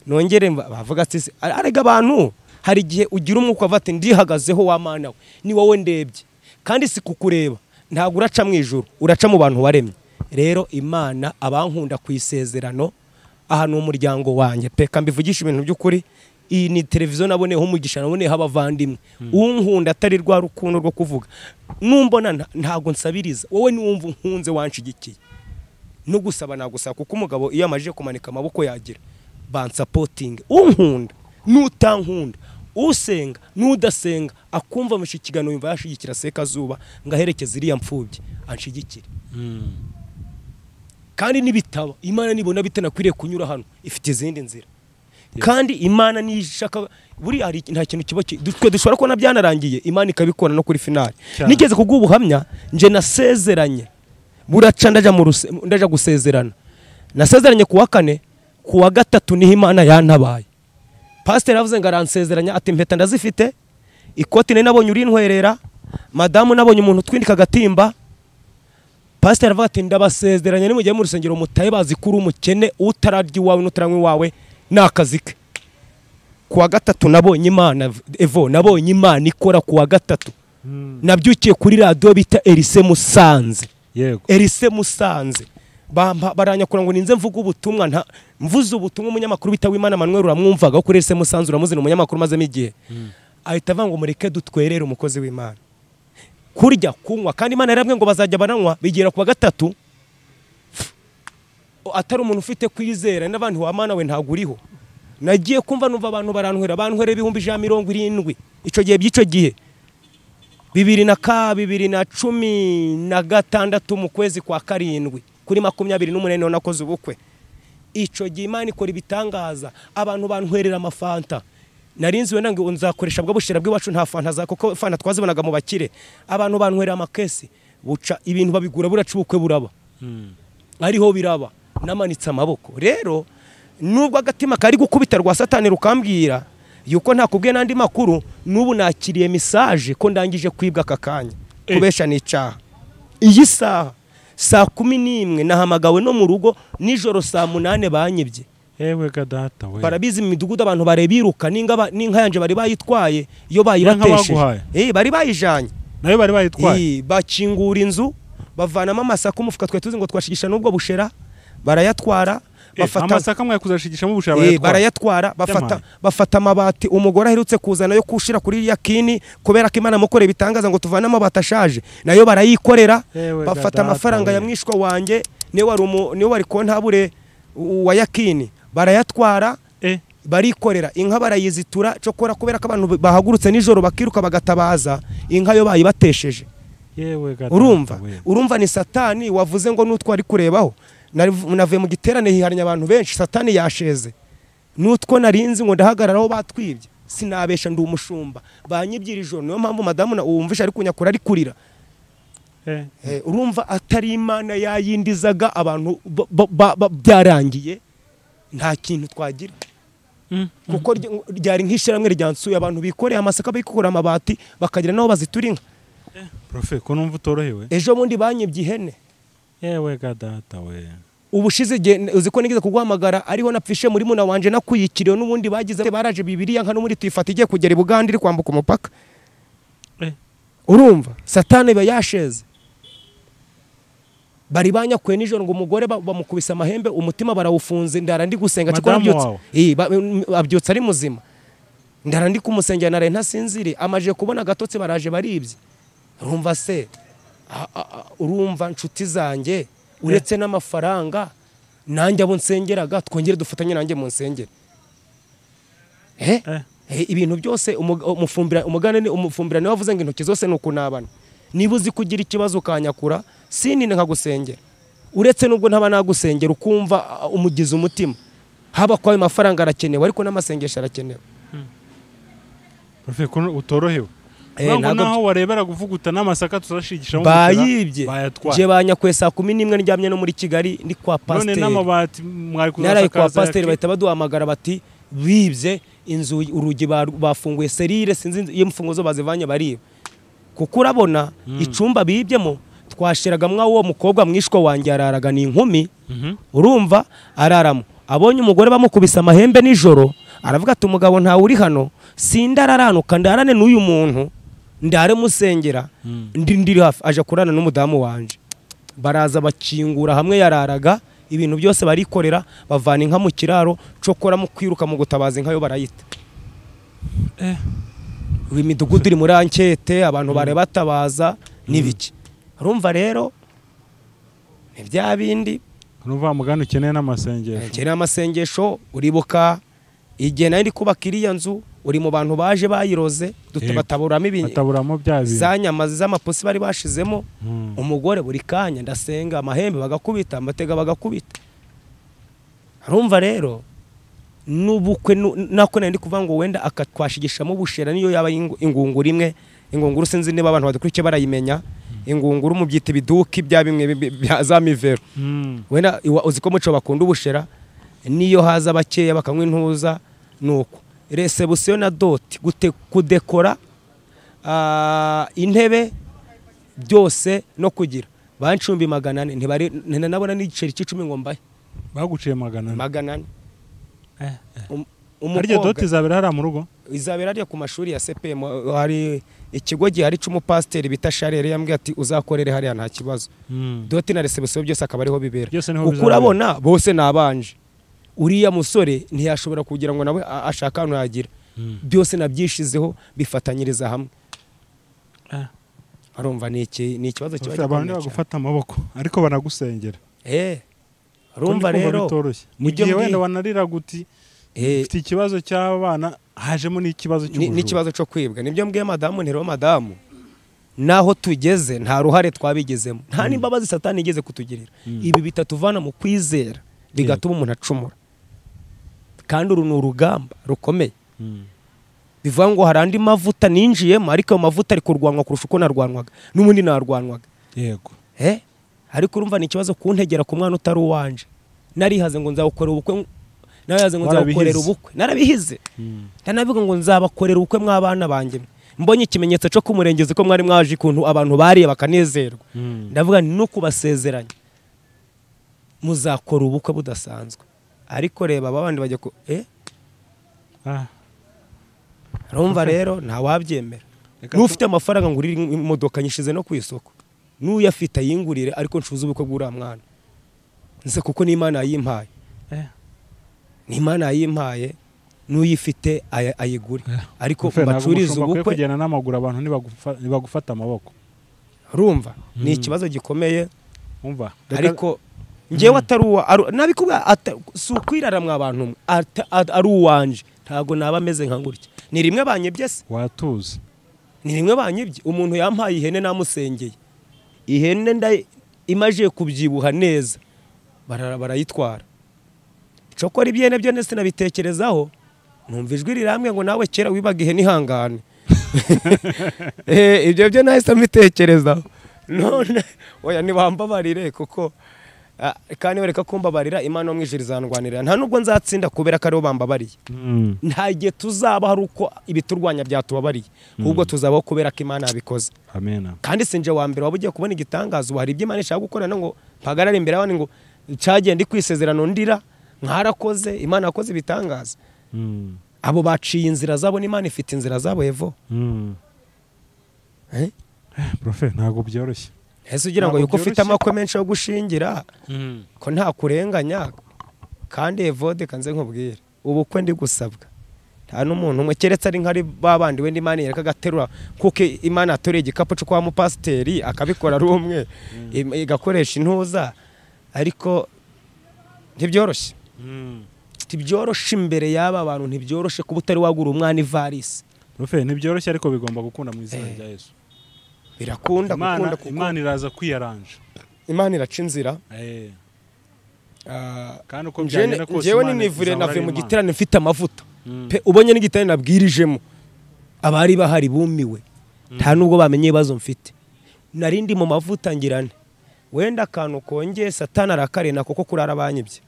Nongere bavuga ati arega abantu, hari igihe ugira umwuka ati ndihagazeho wa Mana we, ni wowe ndebye kandi si kukureba, ntabwo uraca mu ijuru, uraca mu bantu waremye. Rero Imana abankunda ku isezerano, aha ni umuryango wanjye pe, kambivugisha ibintu by'ukuri. Iyi ni televiziyo naboneyeho umugisha, naboneyeho abavandimwe. Unkunda atari rwa rukundo rwo kuvuga, numbona ntago nsabiriza, wowe niwumva unkunze wanshigikiye. No gusaba nagusaba, kuko umugabo iyo amajije kumanika amaboko yagira bansapoting. Unkunda nutankunda, usenga nudasenga, akumva mushikigano yumva yashigikira Sekazuba ngaherekeza iriya mfubyi anshigikire. Kandi nibitaba Imana nibona bitanakwiriye kunyura hano, ifite izindi nzira. Kandi Imana nishaka buri hari nta kintu kiba twe dushobora kubona byanarangiye, Imana ikabikora no kuri finale. Nigeze kuguha ubuhamya nje nasezeranye buraca ndaja gusezerana, nasezeranye kuwa kane, kuwa gatatu niho Imana yantabaye. Pastor yavuze ngo aransezeranya ati impeta ndazifite, ikoti nari nabonye uri ntwerera, madamu nabonye umuntu twindika agatimba. Pastor avuga ati ndabasezeranye nimujye mu rusengero mutaye bazi kuri umukene utararya iwawe n'utaranywa iwawe nakazi ke. Kuwa gatatu nabonye Imana evo, nabonye Imana ikora kuwa gatatu. Nabyukiye kuri radio bita Elise Musanze. Yego. Elise Musanze baranyakura ngo ninze mvuga ubutumwa, nta mvuze ubutumwa. Umunyamakuru bita Wimana Manuel uramwumvaga kuri Elise Musanze, uramuzina umunyamakuru mazemo igihe. Ahita avuga ngo mureke dutwerere umukozi w'Imana. Kurya, kunywa, kandi Imana yarabwiye ngo bazajya baranywa bigera ku wa gatatu. Atari umuntu ufite kwizera n'abantu wa Mana we ntabwo uriho. Nagiye kumva numva abantu barantwera 170,000 icyo gihe by'icyo gihe 2016 mu kwezi kwa 7 kuri 28 nakoze ubukwe. Icyo gihe Imana ikora ibitangaza, abantu bantwerera amafanta. Narinzi wenda ngo nzakoresha bwo bushira bw'iwacu nta fanta za kuko fanta twazibonaga mu bakire. Abantu bantwerera amakesi buca ibintu babigura buraca ubukwe buraba. Ariho biraba namanitse amaboko. Rero nubwo agatima kari gukubita rwa Satani rukambwira yuko ntakubwiye nandi makuru, nubu nakiriye message ko ndangije kwibwa aka kanya. Kubesha n'icaha. Iyi saha saa 11 nahamagawe no mu rugo nijoro saa 8 banyibye. Ewe gadata we. Barabizi mu midugudu abantu barebiruka ninga n'inka yanje bari bayitwaye iyo bayibatesheje. Bari bayijanye. Nayo bari bayitwaye. Bakingura inzu bavanamo amasaka umufuka twe tuzi ngo twashigisha nubwo bushera barayatwara. Bafata amasaka mwe kuzashigishamo ubushera barayatwara. Bafata amabati umugore aherutse kuzana yo kushira kuri yakini kubera ko Imana mukore bitangaza ngo tuvane amabati ashaje nayo barayikorera. Bafata amafaranga ya mwishwa wanjye niwe wari kontabure wa yakini barayatwara. Barikorera inka barayizitura cokora kubera ko abantu bahagurutse nijoro bakiruka bagatabaza inka yo bayibatesheje. Urumva ni Satani wavuze ngo nutwo ari kurebaho. Navuye mu giterane hiharanya abantu benshi, Satani yasheze. Nutwo narinzi ngo ndahagararaho batwibye, sinabesha ndi umushumba banyibyira ijoro. Niyo mpamvu madamu na uwumvisha ari kunyakura ari kurira. Urumva atari Imana yayindizaga abantu byarangiye nta kintu twagira. Kuko ryari nk'ishiramwe ryansuye abantu bikoreye amasaka bikora amabati bakagira naho bazitura inka. Profe ko numva utorohewe. Ejo bundi banyibye ihene. Yewe gadata we. Ubushize uzi ko nigeze kuguhamagara ariho napfishe muri muna wanje nakuyikiriye n'ubundi bagize baraje Bibiliya nka no muri tuyifata igiye kugera i Buganda iri kwambuka umupaka. Urumva Satani ba yasheze. Bari banyakuye nijoro ngo umugore bamukubise amahembe umutima barawufunze ndara ndi gusenga cyo abyutse. Abyutse ari muzima. Ndara ndi kumusengera nare ntasinzire amaje kubona gatotse baraje baribye. Urumva se urumva nshuti zanjye uretse n'amafaranga nanjye abo nsengeraga twongere dufatanye nanjye mu nsengero. Ibintu byose umufumbira umugane ni umufumbira niwe wavuze ngo intoki zose nukunabana. Niba uzi kugira ikibazo ukanyakura sinine nkagusengera. Uretse nubwo ntaba nagusengera ukumva umugize umutima. Haba kwa ayo mafaranga arakenewe ariko n'amasengesho arakenewe. Profe ko utorohewe. Ntabwo naho warebera kuvuguta n'amasaka tuzashigishamo bayibye. Je banyakuye saa 11 ndyamye no muri Kigali ndi kwa pasteur. None n'amabati mwari kuzasakaza. Naraye kwa pasteur bahita baduhamagara bati bibye inzu urugi bafunguye serire sinzi iyo mfunguzo bazivanye bariba. Kuko urabona icumba bibyemo twashiragamwa uwo mukobwa mwishwa wanjye araraga ni inkumi. Urumva araramo abonye umugore bamukubise amahembe nijoro aravuga ati umugabo ntawe uri hano sindararanuka ndarane n'uyu muntu ndare musengera ndi hafi. Aje kurana n'umudamu wanje baraza bakingura hamwe yararaga ibintu byose barikorera bavana inka mu kiraro cokora mu kwiruka mu gutabaza inka yo barayita. Imidugudu iri muri ankete abantu bare batabaza nibiki. Urumva rero ni bya bindi urumva mugana ukeneye n'amasengesho. Ukeneye amasengesho. Uribuka igihe nari kubaka iriya nzu uri mu bantu baje bayiroze bataburamo ibintu bataburamo bya bintu za nyama z'amapusi bari bashizemo. Umugore buri kanya ndasenga amahembe bagakubita amatega bagakubita. Urumva rero nubukwe nako nari kuvuga ngo wenda akatwashigishamo ubushera niyo yaba ingunguru imwe. Ingunguru sinzi niba abantu badukurikiye barayimenya. Ingunguru mu byita ibiduki bya bimwe za mivero. Wenda uzi ko muco bakunda ubushera niyo haza bakeya bakanywa intuza nuko resebusiyo na doti kudekora intebe byose no kugira bancumbi 400 ntibari nabona n'igiceri cy'icumi ngo mbaye baguciye 400 400. Harya doti izabera hariya mu rugo izabera hariya ku mashuri ya CPM. Hari ikigo gihari c'umupasiteri bita Charles yambwiye ati uzakorere hariya nta kibazo. Doti na reception byose akaba ariho bibera. Kuko urabona bose nabanje uriya musore ntiyashobora kugira ngo nawe ashaka ahantu yagira. Byose nabyishizeho bifatanyiriza hamwe. Urumva ni ikibazo kiba gikomeye. Abantu bagufata amaboko ariko banagusengera. Urumva rero mu gihe wenda wanarira guti ufite ikibazo cy'abana hajemo n'ikibazo cy'ubujura, n'ikibazo cyo kwibwa. Nibyo mbwiye madamu, ntero madamu, naho tugeze nta ruhare twabigezemo, nta n'imbabazi Satani igeze kutugirira. Ibi bitatuvana mu kwizera bigatuma umuntu acumura, kandi uru ni urugamba rukomeye. Bivuga ngo hari andi mavuta ninjiyemo, ariko ayo mavuta ari kurwanwa kurusha uko narwanwaga n'ubundi narwanwaga. Yego. Ariko urumva ni ikibazo kuntegera ku mwana utari uwanje. Narihaze ngo nzawukorera ubukwe, narihaze ngo nzawukorera ubukwe, narabihize. Ndanavuga ngo nzabakorera ubukwe mw'abana banjye. Mbonye ikimenyetso cyo kumurengeza ko mwari mwaje ikuntu abantu bariye bakanezerwa. Ndavuga no kubasezeranya muzakora ubukwe budasanzwe. Ariko reba abandi bajya ku Urumva rero nta wabyemera. N'ufite amafaranga ngurira imodoka nyishize no ku isoko, n'uyafite ayingurire, ariko nshuze ubukwe bw'uriya mwana. Nse kuko n'Imana yayimpaye. N'Imana yayimpaye, n'uyifite ayigure. Ariko bacurize ubukwe kugenda n'amaguru abantu ntibagufata amaboko. Urumva ni ikibazo gikomeye. Umva ariko ngewe atari uwa nabikubwa si ukwirara mwa bantu ari uwanje, ntago naba meze nka gutya. Ni rimwe banyibye se watuze, ni rimwe banyibye. Umuntu yampaye ihene namusengeye, ihene nda imaje kubyibuha neza barayitwara. Cokora ibyene byo nese nabitekerezaho, numva ijwi rirambwe ngo nawe kera wibaga ihene ihangane. Ibyo byo nahise mbitekerezaho. None oya nibambabarire kuko kandi bareka kumbabarira, Imana yo mwijuru izandwanirira. Nta nubwo nzatsinda kubera ko aribo bambabariye. Nta gihe tuzaba hari uko ibiturwanya byatubabariye, ahubwo tuzabaho kubera ko Imana yabikoze. Amen. Kandi sinje wa mbere waba ugiye kubona igitangaza, hari ibyo Imana ishaka gukora ngo mpagarare imbere y'abandi ngo cagende kwisezerano ndira mwarakoze, Imana yakoze ibitangaza. Abo baciye inzira zabo n'Imana ifite inzira zabo evo. Profe ntago byoroshye. Ese ugira ngo yuko ufite amakwe menshi yo gushingira ko nta kurenganya, kandi Evode kanze nkubwire ubukwe ndi gusabwa nta n'umuntu umwe keretse ari nkari babandi wenda Imana yereka agaterura, kuko Imana atoreye igikapu cyo kwa mupasiteri akabikora ari umwe igakoresha intuza, ariko ntibyoroshye. Ntibyoroshye imbere y'aba bantu, ntibyoroshye kuba utari wagura umwana ivarisi. Profe ntibyoroshye ariko bigomba gukunda mu izina rya Yesu. Birakunda gukunda kuko Imana iraza kwiyaranja, Imana iraca inzira. Kandi uko byagenda kose njyewe ninivure nave mu giterane mfite amavuta pe, ubonye n'igiterane nabwirijemo abari bahari bumiwe, nta nubwo bamenye ibibazo mfite. Narindi mu mavuta ngirane wenda akantu kongeye Satani arakarena kuko kurara banyibye.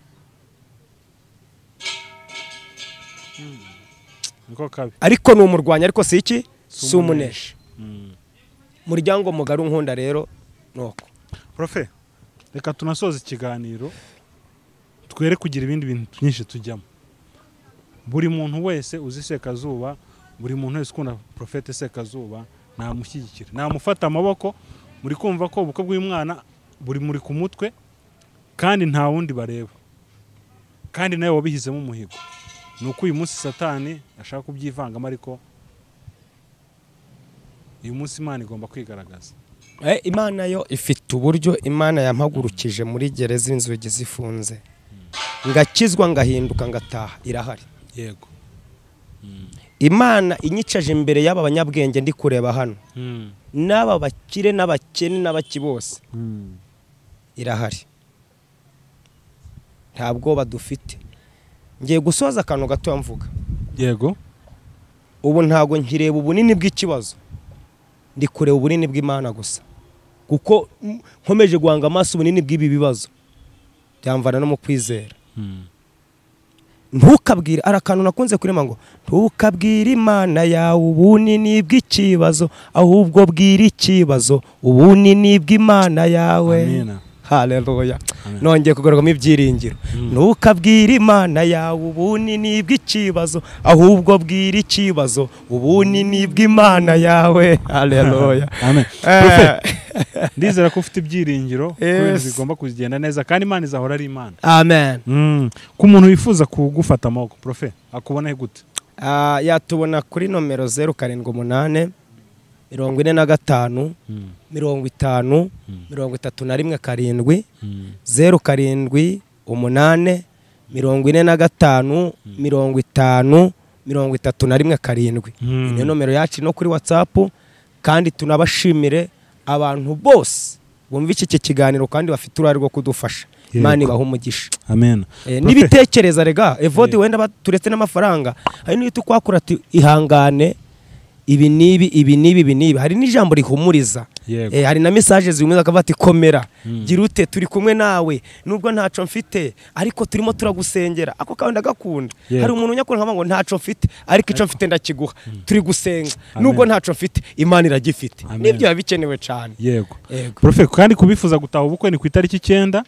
Ariko ni umurwanya, ariko si iki, si umunesha. Muryango mugari unkunda rero nuko. Profe reka tunasoza ikiganiro twere kugira ibindi bintu byinshi tujyamo. Buri muntu wese uzi Sekazuba, buri muntu wese ukunda Profete Sekazuba namushyigikira, namufata amaboko. Muri kumva ko ubukwe bw'uyu mwana buri muri ku mutwe, kandi nta wundi bareba, kandi nawe wabihizemo umuhigo. Nuko uyu munsi Satani ashaka kubyivangamo, ariko uyu munsi Imana igomba kwigaragaza. Imana yo ifite uburyo. Imana yampagurukije muri gereza inzugi zifunze, ngakizwa ngahinduka ngataha, irahari. Yego. Imana inyicaje imbere y'aba banyabwenge ndi kureba hano, n'aba bakire n'abakene n'abaki bose, irahari. Ntabwo badufite. Ngiye gusoza akantu gato mvuga. Yego. Ubu ntago nkireba ubunini bw'ikibazo, ndi kureba ubunini bw'Imana gusa, kuko nkomeje guhanga amaso ubunini bw'ibi bibazo byamvana no mu kwizera. Ntukabwire, ari akantu nakunze kurema ngo ntukabwire Imana yawe ubunini bw'ikibazo, ahubwo bwira ikibazo ubunini bw'Imana yawe. Amina. Haleluya. Nongeye kugarukamo ibyiringiro. Ntukabwire Imana yawe ubunini bw'ikibazo, ahubwo bwira ikibazo ubunini bw'Imana yawe. Haleluya. Amen. Ndizera ko ufite ibyiringiro ko ibintu bigomba kugenda neza, kandi Imana izahora ari Imana. Amen. Ku muntu wifuza kugufata amaboko, Profe, akubona gute? Yatubona kuri nomero 078 45 50 31 7 0 7 8 45 50 31 7. Niyo nomero yacu no kuri WhatsApp. Kandi tunabashimire abantu bose bumva iki kiganiro kandi bafite uruhare rwo kudufasha. Imana ibahe umugisha. Amen. Nibitekereza rega Evode wenda turetse n'amafaranga, hari n'icyo twakora ati ihangane ibi nibi ibi nibi ibi nibi, hari n'ijambo rihumuriza. Hari na message zihumuriza akavuga ati komera, gira ute, turi kumwe nawe nubwo ntaco mfite ariko turimo turagusengera. Ako kawe ndagakunda. Hari umuntu unyakora nkavuga ngo ntaco mfite ariko ico mfite ndakiguha, turi gusenga nubwo ntaco mfite Imana iragifite. Nibyo bikenewe cyane. Yego. Prophet, kandi kubifuza gutaha ubukwe ni ku itariki 9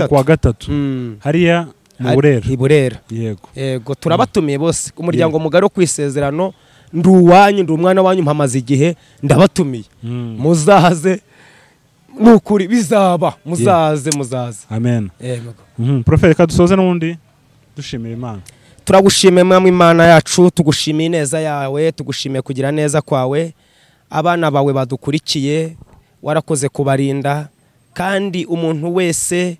kuwa gatatu hariya mu Burera. I Burera. Yego. Yego, turabatumiye bose umuryango mugari wo kwisezerano. Ndi uwanyu, ndi umwana wanyu, mpamaze igihe ndabatumiye. Muzaze nukuri bizaba, muzaze muzaze. Amen. Yego. Prophet, reka dusoze n'ubundi dushimira Imana. Turagushimiye mwami Imana yacu, tugushimiye ineza yawe, tugushimiye kugira neza kwawe. Abana bawe badukurikiye warakoze kubarinda, kandi umuntu wese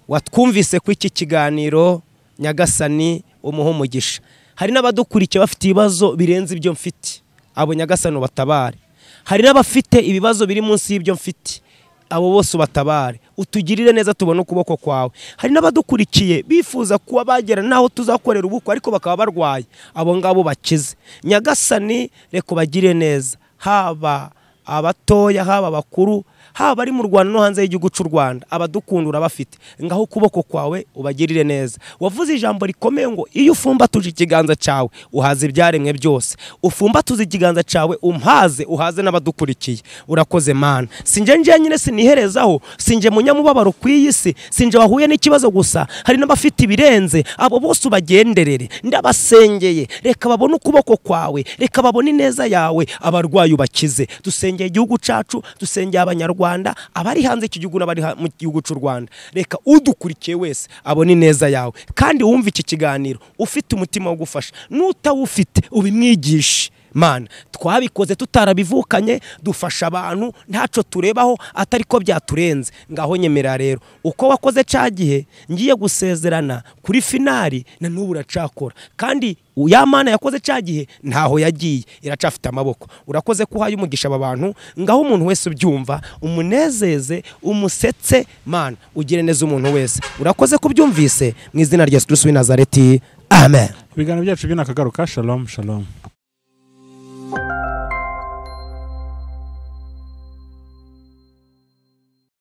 watwumvise ku iki kiganiro Nyagasani umuhe umugisha. Hari n'abadukurikiye bafite ibibazo birenze ibyo mfite, abo Nyagasani ubatabare. Hari n'abafite ibibazo biri munsi y'ibyo mfite, abo bose ubatabare, utugirire neza tubone ukuboko kwawe. Hari n'abadukurikiye bifuza kuba bagera naho tuzakorera ubukwe ariko bakaba barwaye, abo ngabo bakize. Nyagasani reka ubagire neza, haba abatoya haba abakuru, haba ari mu Rwanda no hanze y'igihugu cy'u Rwanda, abadukundura bafite, ngaho ukuboko kwawe ubagirire neza. Wavuze ijambo rikomeye ngo iyo ufumbatuje ikiganza cyawe uhaze ibyaremwe byose, ufumbatuze ikiganza cyawe umpaze, uhaze n'abadukurikiye. Urakoze Mana. Sinje nje nyine siniherezaho, sinje munyamubabaro ku iyi si, sinje wahuye n'ikibazo gusa, hari n'abafite ibirenze, abo bose ubagenderere. Ndabasengeye, reka babone ukuboko kwawe, reka babone ineza yawe, abarwayi ubakize. Dusengeye igihugu cyacu, dusengeye Abanyarwanda abari hanze iki gihugu n'abari mu gihugu cy'u Rwanda. Reka udukurikiye wese abone ineza yawe, kandi wumve iki kiganiro ufite umutima wo gufasha, n'utawufite ubimwigishe. Mana, twabikoze tutarabivukanye, dufasha abantu ntaco turebaho atari ko byaturenze. Ngaho nyemera rero uko wakoze ca gihe ngiye gusezerana kuri finali, na n'ubu uracakora, kandi ya Mana yakoze ca gihe ntaho yagiye, iracafite amaboko. Urakoze ko uhaye umugisha aba bantu, ngaho umuntu wese ubyumva umunezeze, umusetse. Mana, ugire neza umuntu wese. Urakoze kubyumvise mu izina rya Yesu Kristo w'i Nazareti. Amen. Ibiganiro byacu by'inakagaruka. Shalom shalom.